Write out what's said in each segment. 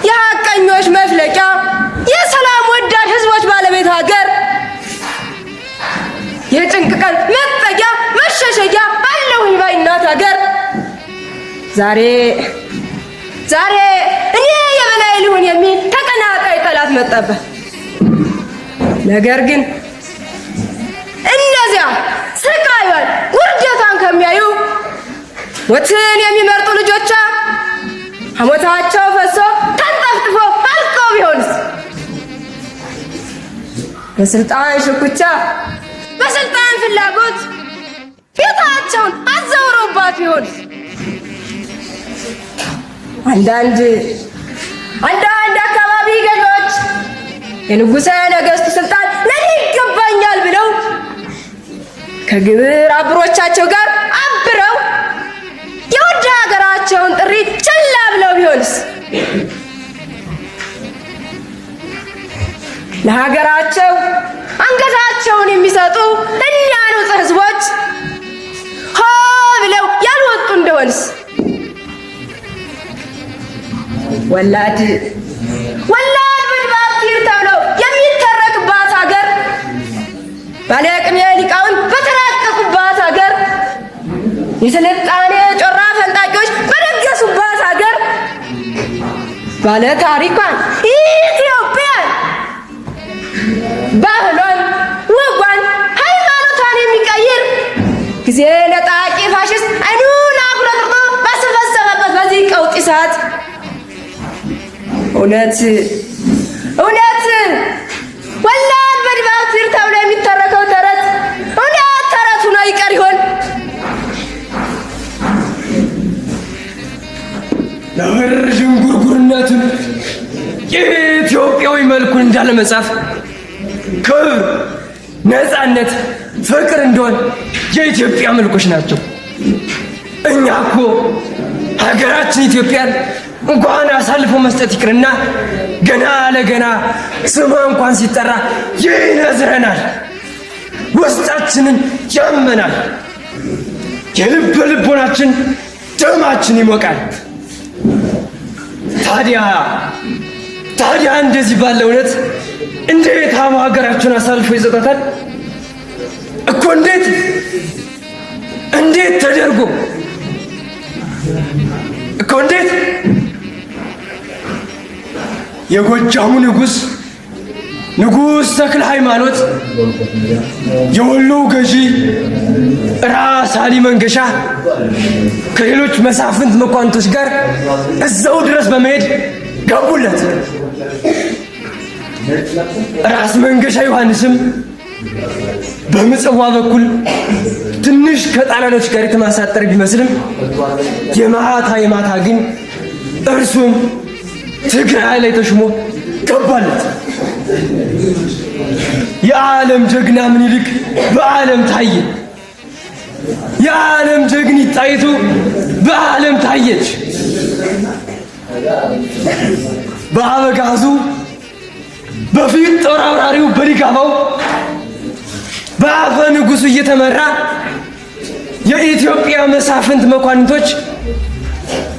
የሐቀኞች መፍለቂያ፣ የሰላም ወዳድ ህዝቦች ባለቤት ሀገር፣ የጭንቅ ቀን መጠጊያ መሸሸጊያ አለሁኝ ባይ እናት ሀገር ዛሬ ዛሬ እኔ የበላይ ልሁን የሚል ተቀናቃይ ጠላት መጣበት። ነገር ግን እነዚያ ስቃዩን ውርደቷን ከሚያዩ ሞትን የሚመርጡ ልጆቿ ሐሞታቸው ፈሶ ተንጠፍጥፎ አልቀው ቢሆንስ? በስልጣን ሽኩቻ በስልጣን ፍላጎት ፊታቸውን አዛውረውባት ቢሆንስ? አንዳንድ አንዳንድ አካባቢ ገዢዎች የንጉሠ ነገሥቱ ስልጣን ለኔ ይገባኛል ብለው ከግብር አብሮቻቸው ጋር አብረው የውድ ሀገራቸውን ጥሪ ችላ ብለው ቢሆንስ? ለሀገራቸው አንገታቸውን የሚሰጡ እኒያ ንጹሕ ሕዝቦች ሆ ብለው ያልወጡ እንደሆንስ? ወላድ ወላድ ብድባቲር ተብሎ የሚተረክባት ሀገር፣ ባለቅኔ ሊቃውንት በተራቀቁባት ሀገር፣ የስልጣኔ ጮራ ፈንጣቂዎች በነገሱባት ሀገር፣ ባለ ታሪኳን ኢትዮጵያን ባህሏን፣ ወጓን፣ ሃይማኖቷን የሚቀይር ጊዜ ነጣቂ ፋሽስት አይኑን አጉረጥርጦ ባሰፈሰፈበት በዚህ ቀውጢ ሰዓት እውነት እውነት ወላድ በድባቲር ተብሎ የሚተረከው ተረት እውነት ተረት ሆኖ ይቀር ይሆን? ነብር ዥንጉርጉርነቱን የኢትዮጵያዊ መልኩን እንዳለ መጻፍ ክብር፣ ነፃነት፣ ፍቅር እንደሆን የኢትዮጵያ መልኮች ናቸው። እኛ እኮ ሀገራችን ኢትዮጵያን እንኳን አሳልፎ መስጠት ይቅርና ገና ለገና ስሟ እንኳን ሲጠራ ይነዝረናል፣ ውስጣችንን ያመናል፣ የልብ ልቦናችን ደማችን ይሞቃል። ታዲያ ታዲያ እንደዚህ ባለ እውነት እንዴት አሞ ሀገራችሁን አሳልፎ ይሰጣታል እኮ? እንዴት እንዴት ተደርጎ እኮ እንዴት? የጎጃሙ ንጉሥ ንጉሥ ተክለ ሃይማኖት፣ የወሎው ገዢ ራስ አሊ መንገሻ ከሌሎች መሳፍንት መኳንቶች ጋር እዛው ድረስ በመሄድ ገቡለት። ራስ መንገሻ ዮሐንስም በምጽዋ በኩል ትንሽ ከጣሊያኖች ጋር የተማሳጠረ ቢመስልም የማታ የማታ ግን እርሱም ትግራይ ላይ ተሹሞ ገባለት። የዓለም ጀግና ምኒልክ በዓለም ታየ። የዓለም ጀግኒት ጣይቱ በዓለም ታየች። በአበጋዙ በፊት ጦር አውራሪው በሊጋባው በአፈ ንጉሱ እየተመራ የኢትዮጵያ መሳፍንት መኳንንቶች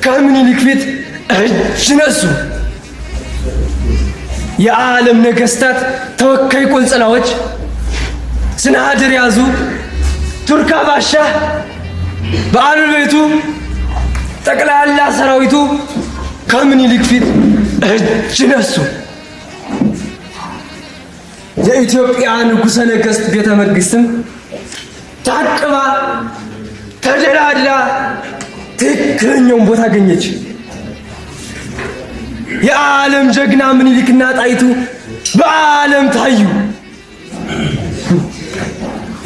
ከምኒልክ ፊት እጅ ነሱ። የዓለም ነገስታት ተወካይ ቆንጽላዎች ስናድር ያዙ። ቱርካ ባሻ በአሉቤቱ ጠቅላላ ሰራዊቱ ከምኒልክ ፊት እጅ ነሱ። የኢትዮጵያ ንጉሠ ነገሥት ቤተ መንግስትም ታቅባ ተደላድላ ትክክለኛውን ቦታ አገኘች። የዓለም ጀግና ምኒልክና ጣይቱ በዓለም ታዩ።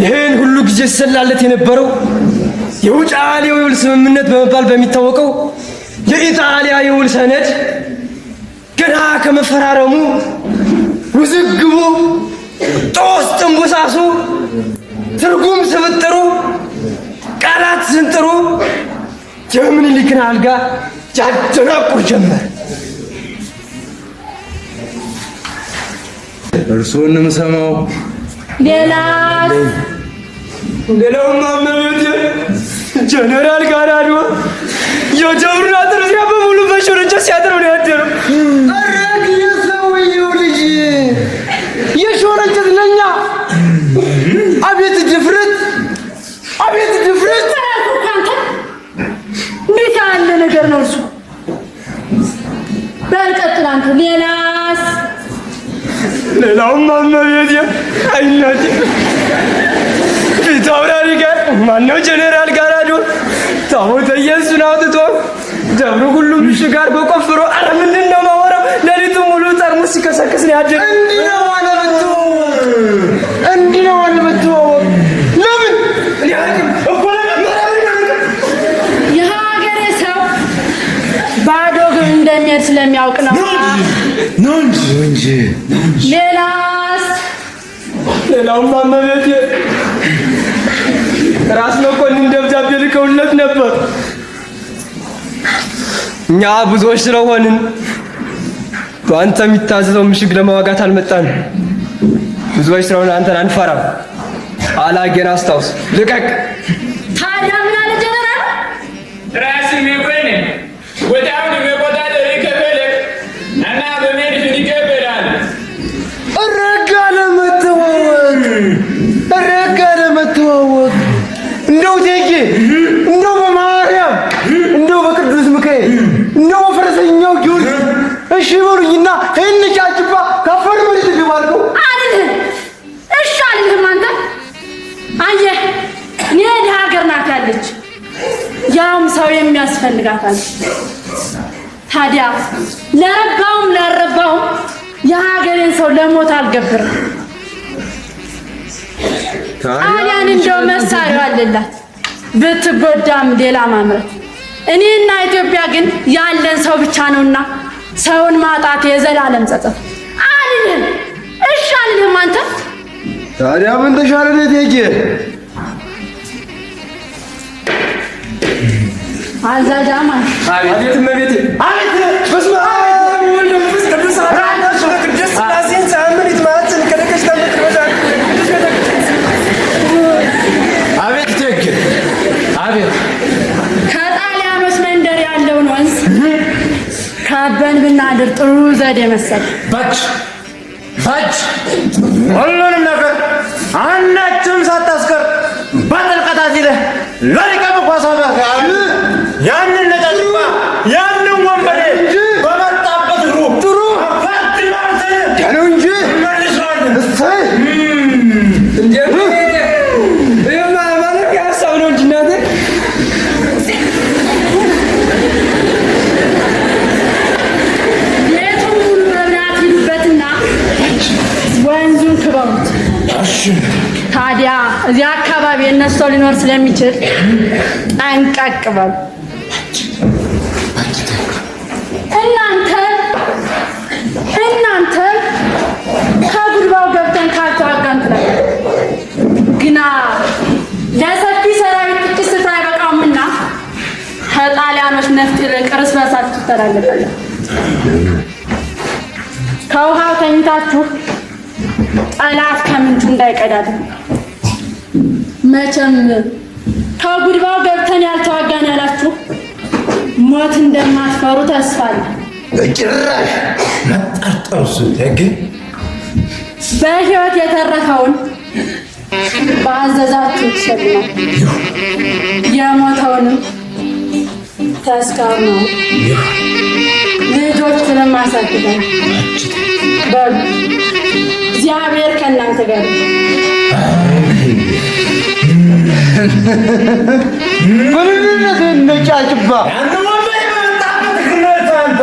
ይህን ሁሉ ጊዜ ሲሰላለት የነበረው የውጫሌ የውል ስምምነት በመባል በሚታወቀው የኢጣሊያ የውል ሰነድ ገና ከመፈራረሙ ውዝግቡ፣ ጦስ ጥንቡሳሱ፣ ትርጉም ስብጥሩ፣ ቃላት ስንጥሩ የምኒልክን አልጋ ያደናቁር ጀመር። እርሶን ነው የምሰማው። ሌላስ? ሌላውማ እመቤቴ ጀነራል ጋራዶ የደብሩን አጥር ዙሪያ በሙሉ በሾር እንጨት ሲያጥረው ነው ያደረው። አረግ የሰውየው ልጅ የሾረ እንጨት ለኛ! አቤት ድፍረት! አቤት ድፍረት! አንተ እንዴት ያለ ነገር ነው እርሱ? በል ቀጥል አንተ። ሌላስ? ሌላውማ እመቤቴ አይናቴ ፊት አውራሪ ጋር ማነው ጀነራል ጋራዶ ታቦተ ኢየሱስን አውጥቶ ደብሩ ሁሉ ምሽግ አድርጎ ቆፍሮ፣ ኧረ ምንድን ነው የማወራው? ሌሊቱን ሙሉ ጠርሙስ ሲከሰክስ ነው ያደረው። እንዲህ ነው አለመተዋወቅ! እንዲህ ነው አለመተዋወቅ! ለምን እኔ አላውቅም እኮ ለምን ማርያምን አላውቅም። የሀገሬ ሰው ባዶ እግሩን እንደሚሄድ ስለሚያውቅ ነው። ነው እንጂ ሌላስ? ሌላውማ እመቤቴ ራስ መኮንን ደብዳቤ ልከውለት ነበር። እኛ ብዙዎች ስለሆንን በአንተ የሚታዘዘው ምሽግ ለመዋጋት አልመጣንም። ብዙዎች ስለሆንን አንተን አንፈራም። አላጌን አስታውስ፣ ልቀቅ። ታዲያ ምን አለ ጀነራል? ራስ መኮንን ቦታውን መቆጣጠር ከፈለግ እና በመድፍ ይቀበላል። ረጋ ለመተዋወቅ፣ ረጋ ለመተዋወቅ። እንደው ቴጌ፣ እንደው በማርያም፣ እንደው በቅዱስ ሚካኤል፣ እንደው በፈረሰኛው ጊዮርጊስ እሺ በሉኝና ይህን ጫጭባ ከአፈር መሬት ግባልከው። አልልህም። እሺ አልልህም። አንተ አየህ፣ እኔ ድሀ ሀገር ናት ያለች፣ ያውም ሰው የሚያስፈልጋታል። ታዲያ ለረባውም ላልረባውም የሀገሬን ሰው ለሞት አልገብርም። ጣሊያን እንደው መሳሪያው አለላት ብትጎዳም ሌላ ማምረት። እኔና ኢትዮጵያ ግን ያለን ሰው ብቻ ነውና ሰውን ማጣት የዘላለም ጸጸት። አልልህም። እሺ አልልህም። አንተ ታዲያ ምን ተሻለ ቴጌ? አዛዣማ አቤት እመቤቴ። አቤት! በስመ አብ ወወልድ ወመንፈስ ቅዱስ አሐዱ አምላክ። ቅድስት ሥላሴን ዘአምን ይትማፀን ከደቀ አቤት እቴጌ፣ አቤት። ከጣሊያኖች መንደር ያለውን ወንዝ ከበን ብናድር ጥሩ ዘዴ መሰል። በጅ በጅ፣ ሁሉንም ነገር አንዳችም ሳታስቀር በጥልቀት አሲለህ ለሊቀ መኳሳንት ያንን ነጫጭባ ያንን ወንበዴ በመጣበት እግሩ ጥሩ አፋድማርተን ነው እንጂ መልሰዋለን። እሰይ! እንዴ እመቤቴ፣ ይሄማ ማለት ሀሳብ ነው እንጂ እናቴ። ሌቱን ሙሉ መብራት ሂዱበትና ወንዙን ክበቡት። ታዲያ እዚያ አካባቢ የእነሱ ሰው ሊኖር ስለሚችል ጠንቀቅ በሉ። እናንተ እናንተ ከጉድባው ገብተን ካልተዋጋን ትላለህ። ግና ለሰፊ ሰራዊት ጥቂት ስፍራ አይበቃውምና ከጣሊያኖች ነፍጥ ይልቅ እርስ በርሳችሁ ትተላለፋላችሁ። ከውሃው ተኝታችሁ ጠላት ከምንጩ እንዳይቀዳድ። መቼም ከጉድባው ገብተን ያልተዋጋን ያላችሁ ሞት እንደማትፈሩ ተስፋ አለ። በጭራሽ መጠርጠሩስ እቴጌ? በሕይወት የተረፈውን በአዘዛችሁ ነው፣ የሞተውንም ተስካር ነው። ልጆቹንም አሳድገን በሉ። እግዚአብሔር ከእናንተ ጋር ይሁን። በልጅነት ነጫጭባ ያንን ወንበዴ በመጣበት እግሩ ነው አንተ።